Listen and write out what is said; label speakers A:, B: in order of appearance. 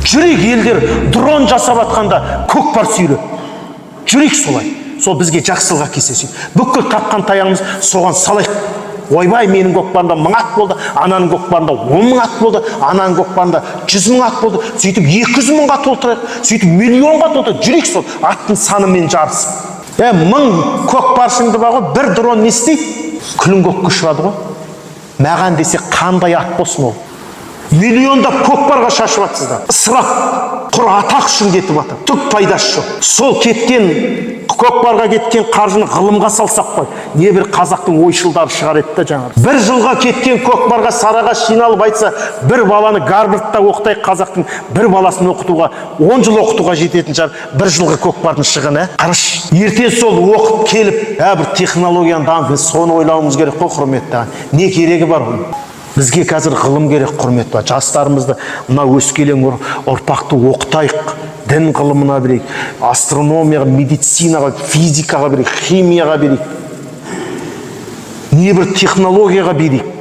A: Жүрейік, елдер дрон жасап жатқанда көкпар сүйреп жүрейік солай. Сол бізге жақсылық әкелсе, сөйтіп бүкіл тапқан таяғымыз соған салайық. Ойбай, менің көкпарымда 1000 ат болды, ананың көкпарында 10 000 ат болды, ананың көкпарында 100 000 ат болды. Сөйтіп 200 000-ға толтырайық, сөйтіп миллионға толтырайық. Жүрейік сол аттың санымен жарысып. Е, 1000 көкпаршыңды бар ғой, бір дрон не істейді? Күлін көкке ұшырады ғой. Маған десе, қандай ат болсын ол. Миллиондап көкпарға шашып жатсыздар, ысырап, құр атақ үшін кетіп жатыр, түк пайдасы жоқ. Сол кеткен көкпарға кеткен қаржыны ғылымға салсақ қой, небір қазақтың ойшылдары шығар еді да. Жаңағы бір жылға кеткен көкпарға Сарыағаш жиналып айтса, бір баланы Гарвардта оқытайық. Қазақтың бір баласын оқытуға 10 жыл оқытуға жететін шығар бір жылғы көкпардың шығыны. Ә, қарашы, ертең сол оқып келіп, ә, бір технологияны дамытып, соны ойлауымыз керек қой, құрметті ағайын. Не керегі бар оның? Бізге қазір ғылым керек, құрметті жастарымызды, мына өскелең ұрпақты оқытайық. Дін ғылымына берейік, астрономияға, медицинаға, физикаға берейік, химияға берейік, небір технологияға берейік.